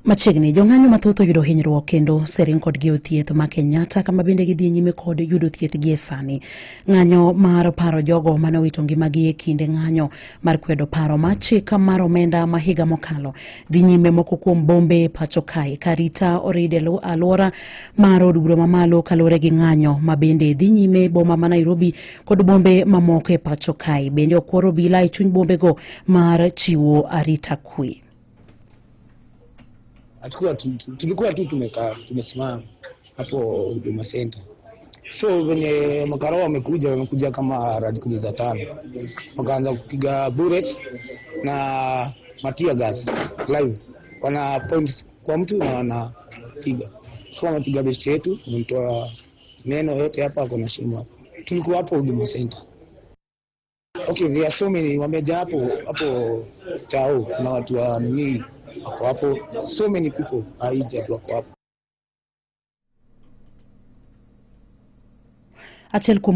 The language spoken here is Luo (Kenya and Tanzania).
Machiegni jong'anyo mathoth oyudo hinyruok kendo sering kodgi e thieth ma Kenyatta kama bende gidhi nyime kod yudo thieth gie sani. Ng'anyo mar paro jogo mane owito ngimagi e kinde ng'anyo mar kwedo paro mar chik mar omenda ma higa mokalo dhi nyime moko kuom bombe pacho kae. Karita oride alwora mar od bura mamalo kaluwore gi ng'anyo ma bende dhi nyime boma ma Nairobi kod bombe mamoko e pacho kae. Bende okworo obila e chuny bombego mar chiwo arita kwe. Tulikuwa tu tumekaa tumesimama hapo Huduma Center. So venye makarao wamekuja kama radi 15, wakaanza kupiga bullet na matia gas live, wana point kwa mtu na wanapiga. So wamepiga best yetu, wamemtoa meno yote hapa, kuna shimo hapo. Tulikuwa hapo Huduma Center. Okay, there are so many wameja hapo hapo tao na watu wa nini wako hapo, so many people are injured wako hapo. Achiel kuom